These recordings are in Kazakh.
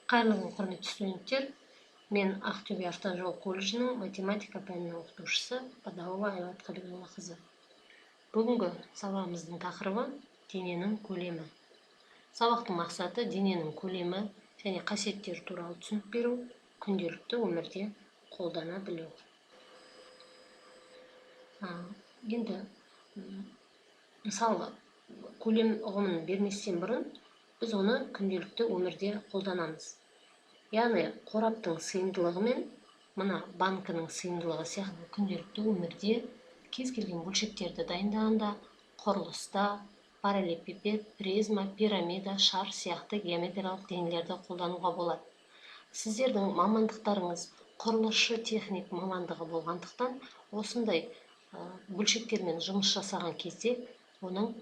Қайырлы күн, құрметті студенттер! Мен Ақтөбе автожол колледжінің математика пәнінің оқытушысы Падауова Айлат Қабидоллақызы. Бүгінгі сабағымыздың тақырыбы дененің көлемі. Сабақтың мақсаты дененің көлемі және қасиеттері туралы түсінік беру, күнделікті өмірде қолдана білу. Енді мысалы, көлем ұғымын берместен бұрын біз оны күнделікті өмірде қолданамыз. Яғни қораптың сыйымдылығы мен мына банкінің сыйымдылығы сияқты күнделікті өмірде кез келген бөлшектерді дайындағанда, құрылыста параллелепипед, призма, пирамида, шар сияқты геометриялық денелерді қолдануға болады. Сіздердің мамандықтарыңыз құрылысшы техник мамандығы болғандықтан, осындай бөлшектермен жұмыс жасаған кезде оның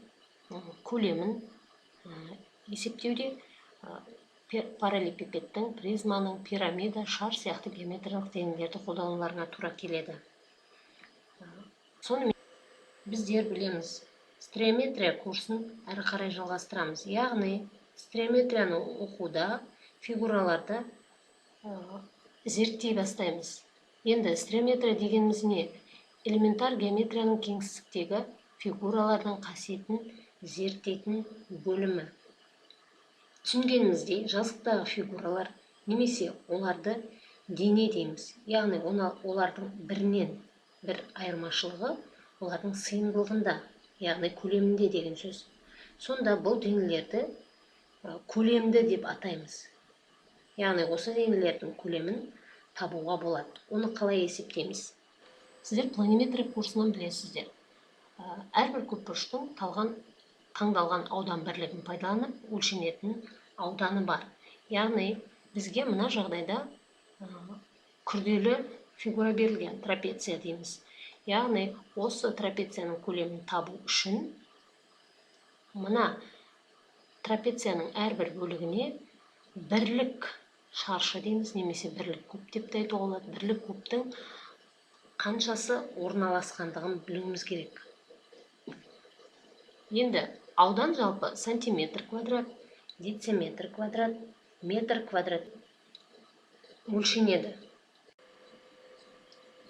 көлемін есептеуде параллелепипедтің, призманың, пирамида, шар сияқты геометриялық денелерді қолдануларыңа тура келеді. Сонымен, біздер білеміз, стереометрия курсын әрі қарай жалғастырамыз. Яғни стереометрияны оқуда фигураларды зерттей бастаймыз. Енді стереометрия дегеніміз не? Элементар геометрияның кеңістіктегі фигуралардың қасиетін зерттейтін бөлімі. Түсінгеніміздей, жазықтағы фигуралар немесе оларды дене дейміз. Яғни олардың бірінен бір айырмашылығы олардың сыйымдылығында, яғни көлемінде деген сөз. Сонда бұл денелерді көлемді деп атаймыз. Яғни осы денелердің көлемін табуға болады. Оны қалай есептейміз? Сіздер планиметрия курсынан білесіздер. Әрбір көпбұрыштың таңдалған аудан бірлігін пайдаланып өлшенетін ауданы бар. Яғни бізге мына жағдайда күрделі фигура берілген, трапеция дейміз. Яғни осы трапецияның көлемін табу үшін мына трапецияның әрбір бөлігіне бірлік шаршы дейміз, немесе бірлік куб деп те айтуға болады. Бірлік кубтың қаншасы орналасқандығын білуіміз керек. Енді аудан жалпы сантиметр квадрат, дециметр квадрат, метр квадрат өлшенеді.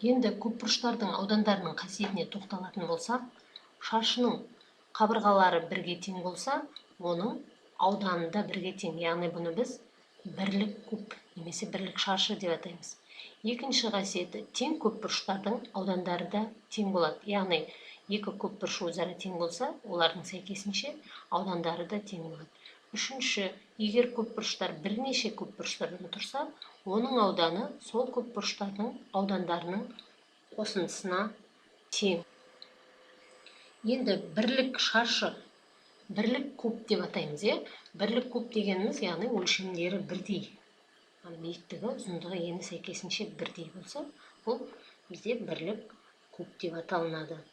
Енді көпбұрыштардың аудандарының қасиетіне тоқталатын болсақ, шаршының қабырғалары бірге тең болса, оның ауданы да бірге тең. Яғни бұны біз бірлік куб немесе бірлік шаршы деп атаймыз. Екінші қасиеті, тең көпбұрыштардың аудандары да тең болады. Яғни екі көпбұрыш өзара тең болса, олардың сәйкесінше аудандары да тең болады. Үшінші, егер көпбұрыштар бірнеше көпбұрыштардан тұрса, оның ауданы сол көпбұрыштардың аудандарының қосындысына тең. Енді бірлік шаршы, бірлік куб деп атаймыз, иә? Бірлік куб дегеніміз, яғни өлшемдері бірдей. Биіктігі, ұзындығы, ені сәйкесінше бірдей болса, бұл бізде бірлік куб деп аталынады.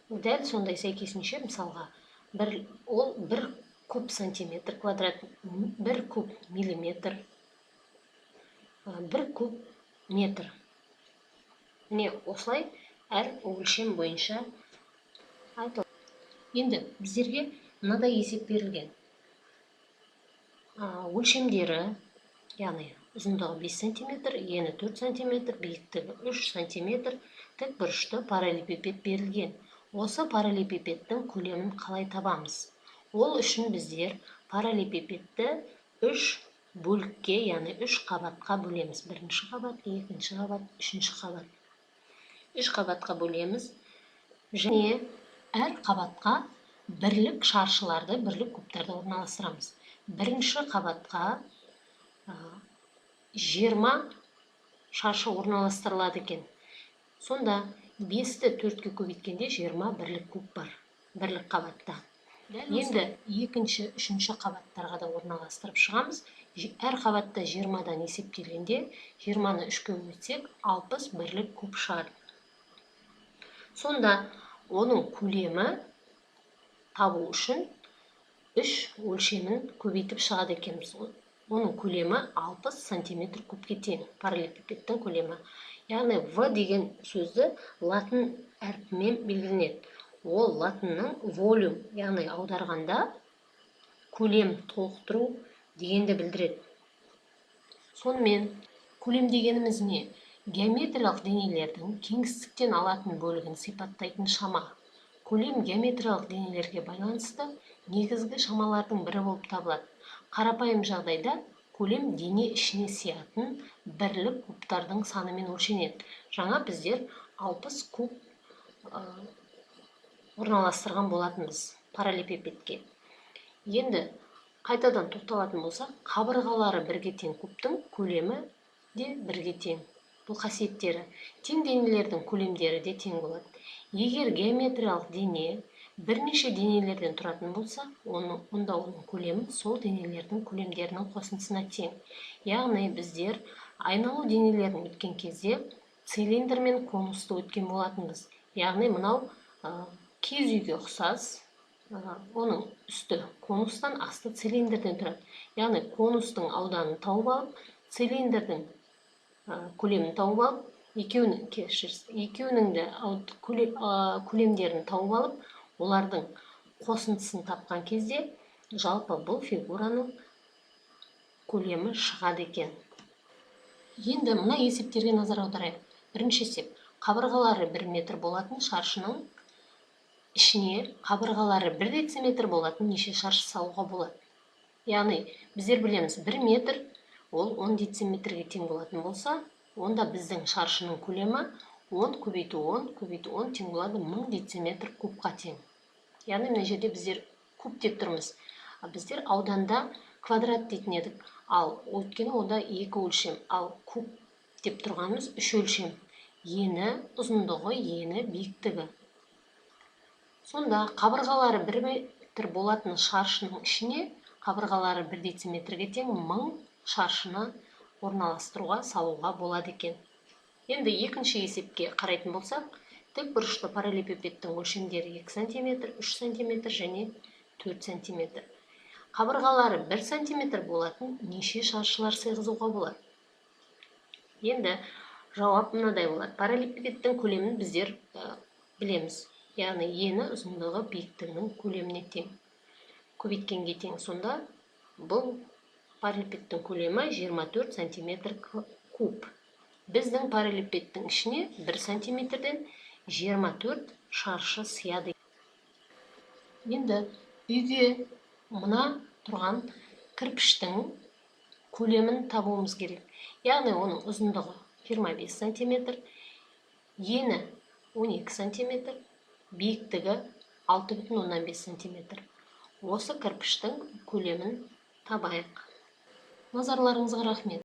Дәл сондай сәйкесінше, мысалға, ол бір куб сантиметр квадрат, бір куб миллиметр, бір куб метр. Міне осылай әр өлшем бойынша айтылады. Енді біздерге мынадай есеп берілген. Өлшемдері, яғни ұзындығы 5 сантиметр, ені 4 сантиметр, биіктігі 3 сантиметр тік бұрышты параллелепипед берілген. Осы параллелепипедтің көлемін қалай табамыз? Ол үшін біздер параллелепипедті 3 бөлікке, яғни 3 қабатқа бөлеміз. Бірінші қабат, екінші қабат, үшінші қабат. 3 қабатқа бөлеміз. Және әр қабатқа бірлік шаршыларды, бірлік кубтарды орналастырамыз. Бірінші қабатқа 20 шаршы орналастырылады екен. Сонда 5-ті 4-ке көбейткенде 20 бірлік куб бар, бірлік қабатта. Енді екінші, үшінші қабаттарға да орналастырып шығамыз. Әр қабатта 20-дан есептелгенде 20-ны 3-ке көбейтсек, 60 бірлік куб шығады. Сонда оның көлемі табу үшін 3 өлшемін көбейтіп шығады екенбіз. Оның көлемі 60 сантиметр кубке тең, параллелепипедтің көлемі. Яғни В деген сөзді латын әрпімен белгіленеді. Ол латынның волюм, яғни аударғанда көлем, толықтыру дегенді білдіреді. Сонымен көлем дегеніміз не? Геометриялық денелердің кеңістіктен алатын бөлігін сипаттайтын шама. Көлем геометриялық денелерге байланысты негізгі шамалардың бірі болып табылады. Қарапайым жағдайда көлем дене ішіне сиятын бірлік кубтардың санымен өлшенеді. Жаңа біздер 60 куб орналастырған болатынбыз параллелепипедке. Енді қайтадан тоқталатын болсақ, қабырғалары бірге тең кубтың көлемі де бірге тең. Бұл қасиеттері. Тең денелердің көлемдері де тең болады. Егер геометриялық дене бірнеше денелерден тұратын болса, онда оның көлемі сол денелердің көлемдерінің қосындысына тең. Яғни біздер айналу денелерін өткен кезде цилиндр мен конусты өткен болатынбыз. Яғни мынау киіз үйге ұқсас, оның үсті конустан, асты цилиндрден тұрады. Яғни конустың ауданын тауып алып, цилиндрдің көлемін тауып алып, екеуінің де көлемдерін тауып алып, олардың қосындысын тапқан кезде жалпы бұл фигураның көлемі шығады екен. Енді мына есептерге назар аударайық. Бірінші есеп. Қабырғалары 1 метр болатын шаршының ішіне қабырғалары 1 дециметр болатын неше шаршы салуға болады? Яғни біздер білеміз, 1 метр ол 10 дециметрге тең болатын болса, онда біздің шаршының көлемі 10 көбейту 10 көбейту 10 тең болады 1000 дециметр кубқа тең. Яғни мына жерде біздер куб деп тұрмыз. Біздер ауданда квадрат дейтін едік. Ал өйткені онда 2 өлшем, ал куб деп тұрғанымыз 3 өлшем. Ені, ұзындығы, ені, биіктігі. Сонда қабырғалары 1 метр болатын шаршының ішіне қабырғалары 1 дециметрге тең 1000 шаршыны орналастыруға, салуға болады екен. Енді екінші есепке қарайтын болсақ, тік бұрышты параллелепипедтің өлшемдері 2 сантиметр, 3 сантиметр және 4 сантиметр. Қабырғалары 1 сантиметр болатын неше шаршылар сыйғызуға болады? Енді жауап мынадай болады. Параллелепипедтің көлемін біздер білеміз. Яғни ені, ұзындығы биіктігінің көлеміне тең. Көбейткенге тең. Сонда бұл параллелепипедтің көлемі 24 сантиметр куб. Біздің параллелепипедтің ішіне 1 сантиметрден 24 шаршы сияды. Енді үйге мына тұрған кірпіштің көлемін табуымыз керек. Яғни оның ұзындығы 25 сантиметр, ені 12 сантиметр, биіктігі 6,5 сантиметр. Осы кірпіштің көлемін табайық. Назарларыңызға рахмет.